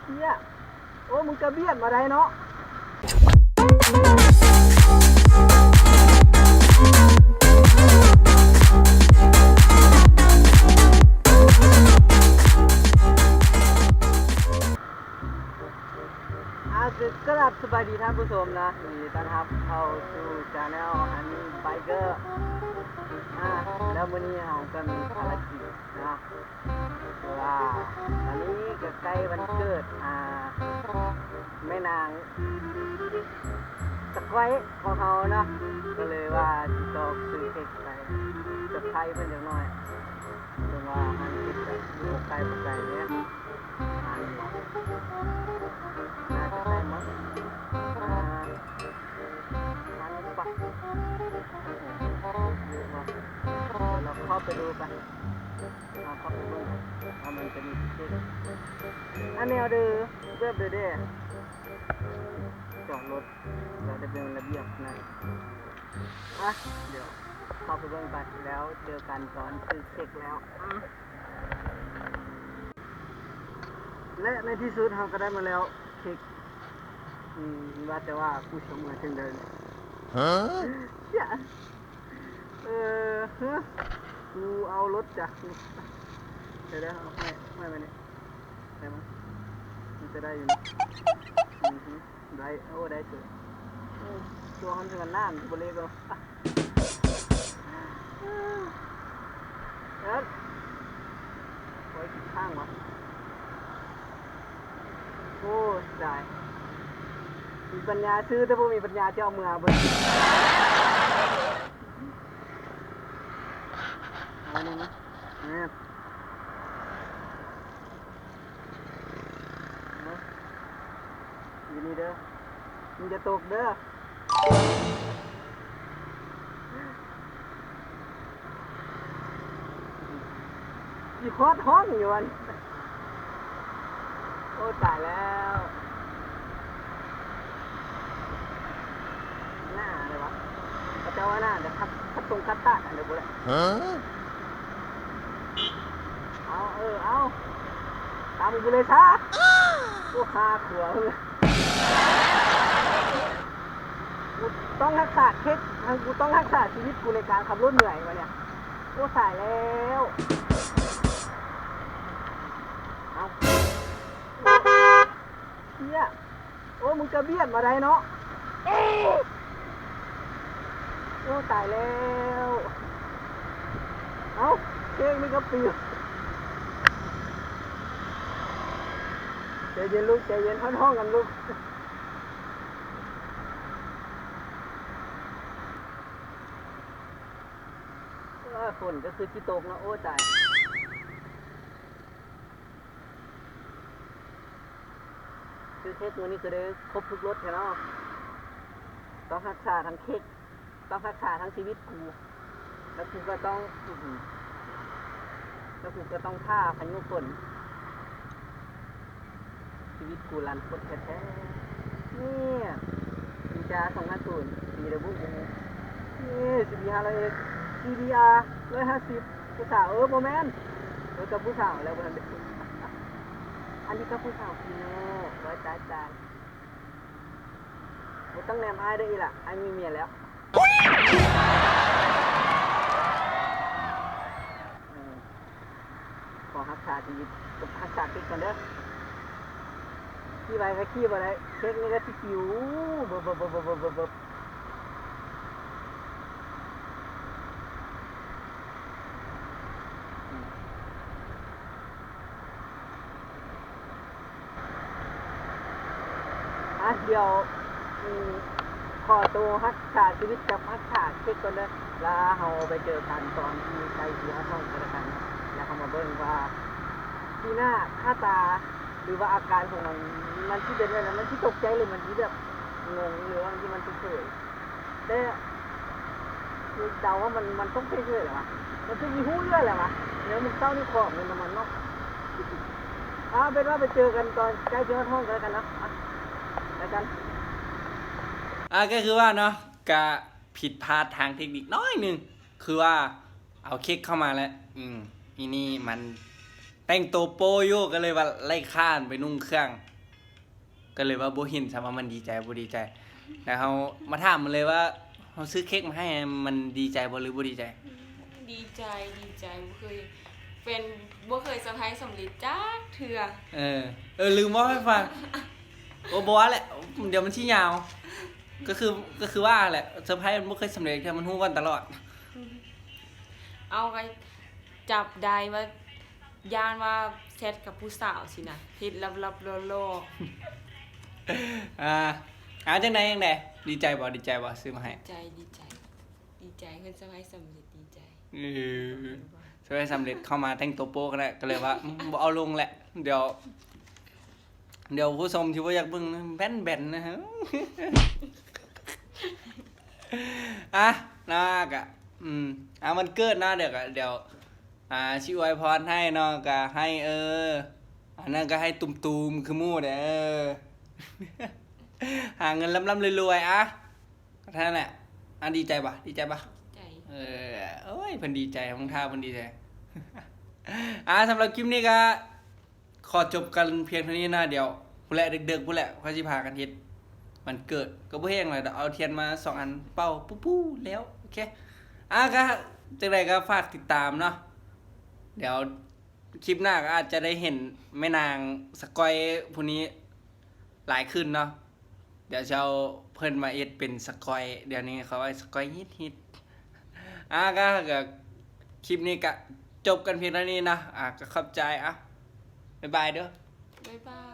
ເຫຍ ໂອ້ ມຶງກະບຽດມາໄດ້ເນາະ. ອ່າ ກະ ກະລາບສະບາຍດີທ່ານຜູ້ຊົມເນາະ, ຍິນດີຕ້ອນຮັບເຂົ້າສູ່ Channel Honey Biker. ອ່າ ແລ້ວມື້ນີ້ເຮົາກະມີພາລະກິດເນາະ ຄືວ່າຕອນນີ້ກະໃກ້ວັນເກີດ ອ່າ ແມ່ນາງສະກ້ອຍຂອງເຮົາເນາະ, ກະເລີຍວ່າຊິຊອກຊື້ເຄັກໄປເຊີໄພຣສ໌ເພິ່ນຈັກໜ້ອຍ. ເຊິ່ງວ່າຮ້ານເຄັກກະຢູ່ບໍ່ໄກບໍ່ໄກເດ້. ຮ້ານນີ້ໜ້າຈະໄດ້ມັ້ງ ອ່າ ຮ້ານນີ້ປະ ດຽວເຮົາເຂົ້າໄປດູໄປ ເຮົາເຂົ້າໄປເບິ່ງວ່າມັນຈະມີເຄັກ ອັນແນວເດີ ແບບເດີເດ້ ຈອດລົດ ແລ້ວໄດ້ເປັນລະບຽບນະ. ອ່ະ ດຽວເຂົ້າໄປເບິ່ງໄປ ແລ້ວເຈີກັນຕອນຊື້ເຄັກແລ້ວ. ແລະໃນທີ່ສຸດເຮົາກະໄດ້ມາແລ້ວ ເຄັກ. ອືມ ວ່າແຕ່ວ່າກູຊິເອົາເມືອຈັ່ງໃດ? ຮະ? ເອີ ຮະ ກູເອົາລົດຈັກ ດຽວໆ ເອົາໄມ້ ໄມ້ມານີ້ ໄດ້ບໍ່? ມັນຈະໄດ້ຢູ່ ອືຮຶ. ໄດ້ ໂອ້ ໄດ້ເສີຍ ໂອ້ ຕົວມັນເຖິງອັນນັ້ນ ບໍ່ເລກເນາະ. ເອີ ໂອ້ຍ ຜິດທາງຫວາ ໂອ້ຍ ຕາຍ ມີປັນຍາຊື້ ແຕ່ບໍ່ມີປັນຍາທີ່ເອົາເມືອເບິ່ງ ເອົາໜຶ່ງນະ ແມ່ນ. ຢູ່ນີ້ເດີ ມຶງຢ່າຕົກເດີ ອີພອດຮ້ອງຢູ່ຫັ້ນ. ໂອ້ ຕາຍແລ້ວ. ໜ້າເລີຍຫວາ ເຂົາເຈົ້າວ່າໜ້າຈະຂັດ ຂັດຕົງຂັດຕາດອັນເດີບໍ່ແຫຼະ. ຮະ? ເອົາ ເອີ ເອົາ ຕາມກູເລີຍຊະ. ໂອ້ ຄາຂົວເອີຍ ກູຕ້ອງຮັກສາເຂດ ກູຕ້ອງຮັກສາຊີວິດກູໃນການຂັບລົດເມື່ອຍວະເນຍ. ໂອ້ ຕາຍແລ້ວ ເອົາ ເອີ. ໂອ້ ມຶງກະບຽດມາໄດ້ເນາະ. ໂອ້ ຕາຍແລ້ວ. ເອົ້າ ເຄກນີ້ກະປິວ. ໃຈເຢັນລູກ ໃຈເຢັນ ເຮົາຮ້ອງນຳລູກ. ເອີ ຝົນກະຄືຊິຕົກເນາະ. ໂອ້ ຕາຍ. ຊື້ເຄັກມື້ນີ້ກະໄດ້ຄົບທຸກລົດແທ້ເນາະ. ຕ້ອງຮັກສາທັງເຄັກ ຕ້ອງຮັກສາທັງຊີວິດກູ ແລ້ວກູກະຕ້ອງ ແລ້ວກູກະຕ້ອງຖ້າພາຍຸຝົນ. ຊີວິດກູລັນຄົດແທ້ໆ ນີ້ ນິນຈາສອງພັນສູນ ບີດັບເບິນຢູ ນີ້ ຊີບີຫ້າຮ້ອຍເອັກ ຊີບີອາຮ້ອຍຫ້າສິບ. ຜູ້ສາວ ເອີ ບໍ່ແມ່ນ ເອີ ກັບຜູ້ສາວແລ້ວບໍ່ທັນໄດ້ ອັນນີ້ກັບຜູ້ສາວ ຟີໂນ່. ໂອ້ຍ ຕາຍ ຕາຍ ບໍ່ຕ້ອງແນມອ້າຍເດີອີ່ຫຼະ ອ້າຍມີເມຍແລ້ວ. ຂໍຮັກສາຊີວິດ ຮັກສາເຄັກກ່ອນເດີ ຂີ່ໄວກະຂີ່ບໍ່ໄດ້ ເຄັກນີ້ກະຊິປິວ ເບີບໆ. ອ່ະ ດຽວ ອືມ ຂໍໂຕຮັກສາຊີວິດກັບຮັກສາເຄັກກ່ອນເດີ ແລ້ວເຮົາໄປເຈີກັນຕອນທີ່ໃກ້ຊິຮອດຫ້ອງກະແລ້ວກັນ ແລ້ວເຮົາມາເບິ່ງວ່າສີໜ້າທ່າຕາ ຫຼືວ່າອາການຂອງມັນ ມັນຊິເປັນແບບໃດ ມັນຊິຕົກໃຈ ຫຼືມັນຊິແບບງົງ ຫຼືວ່າມັນຊິ ມັນຊິເຂີຍ. ແຕ່ເດົາວ່າມັນ ມັນຕ້ອງເພເລີຍແຫຼະວະ ມັນຕ້ອງມີຮູ້ເລື່ອງແຫຼະວະ ແນວມື້ເຊົ້ານີ້ຂອງເງິນນຳມັນເນາະ. ເອົາເປັນວ່າໄປເຈີກັນຕອນໃກ້ຊິຮອດຫ້ອງກະແລ້ວກັນເນາະ ອາ ໄປກັນ. ອາ ກະຄືວ່າເນາະ ກະຜິດພາດທາງເຕັກນິກໜ້ອຍໜຶ່ງ ຄືວ່າເອົາເຄັກເຂົ້າມາແລ້ວ ອືມ ອີນີ້ມັນແຕ່ງໂຕໂປ້ຢູ່ ກະເລີຍວ່າໄດ້ຄ້ານໄປນຸ່ງເຄື່ອງ ກໍເລີຍວ່າບໍ່ເຫັນຊ້ຳວ່າມັນດີໃຈບໍ່ດີໃຈ. ແລ້ວເຮົາມາຖາມມັນເລີຍວ່າ ເຮົາຊື້ເຄັກມາໃຫ້ ມັນດີໃຈບໍ່ ຫຼືບໍ່ດີໃຈ? ດີໃຈ ດີໃຈ ບໍ່ເຄີຍ ແຟນບໍ່ເຄີຍເຊີໄພສຳເລັດຈັກເທື່ອ. ເອີ ເອີ ລືມເວົ້າໃຫ້ຟັງ. ໂອ້ ບໍ່ວ່າແຫຼະ ດຽວມັນຊິຍາວ. ກໍຄື ກໍຄືວ່າແຫຼະ ເຊີໄພມັນບໍ່ເຄີຍສຳເລັດເທື່ອ ມັນຮູ້ກ່ອນຕະຫຼອດ. ເອົາ ກໍຈັບໄດ້ວ່າ ຢ້ານວ່າແຊັດກັບຜູ້ສາວຊີ້ນະ ເຮັດລັບໆຫຼໍ່ໆ. ອ່າ ອ່າ ຈັ່ງໃດ ຈັ່ງໃດ ດີໃຈບໍ່ ດີໃຈບໍ່ ຊື້ມາໃຫ້? ດີໃຈ ດີໃຈ ດີໃຈ ເພິ່ນສະໄພສຳເລັດ ດີໃຈ. ເອີ ສະໄພສຳເລັດ ເຂົ້າມາແຕ່ງຕົວໂປ້ກັນແຫຼະ ກໍເລີຍວ່າ ອືມ ບໍ່ເອົາລົງແຫຼະ ດຽວ ດຽວຜູ້ຊົມຊິບໍ່ຢາກເບິ່ງ ແບນໆນະ. ອ່ະ ນະ ກະ ອືມ ອ່າ ວັນເກີດນະ ດຽວກະ ດຽວ ອ່າ ຊິອວຍພອນໃຫ້ເນາະ ກະໃຫ້ ເອີ ອັນນັ້ນກະໃຫ້ຕຸ້ມໆຄືໝູ່ເດີ ຫາເງິນລ່ຳໆລວຍໆ ອ່ະ ເທົ່ານັ້ນແຫຼະ. ອ່ະ ດີໃຈບໍ່ ດີໃຈບໍ່? ໃຈ ເອີ ໂອ້ຍ ເພິ່ນດີໃຈ ຂອງທ່າເພິ່ນດີໃຈ. ອ່າ ສຳລັບຄລິບນີ້ກະ ຂໍຈົບກັນພຽງເທົ່ານີ້ນະ ດຽວພຸ້ນແຫຼະ ເດິກໆ ພຸ້ນແຫຼະ ຂ້ອຍຊິພາກັນເຮັດວັນເກີດ ກໍບໍ່ເຮັດຫຍັງຫຼາຍດອກ ເອົາທຽນມາສອງອັນ ເປົ່າປູ້ໆ ແລ້ວ. ໂອເຄ ອ່າ ກໍຈັ່ງໃດກໍຝາກຕິດຕາມເນາະ ດຽວຄລິບໜ້າກໍອາດຈະໄດ້ເຫັນແມ່ນາງສະກອຍຜູ້ນີ້ຫຼາຍຂຶ້ນເນາະ. ດຽວຊິເອົາເພິ່ນມາເຮັດເປັນສະກອຍ ດຽວນີ້ເຂົາວ່າສະກອຍຮິດໆ. ອ່າ ກໍ ກໍຄລິບນີ້ກໍຈົບກັນພຽງເທົ່ານີ້ເນາະ ອ່າ ກໍຂອບໃຈ ອ່ະ ບາຍບາຍເດີ ບາຍບາຍ.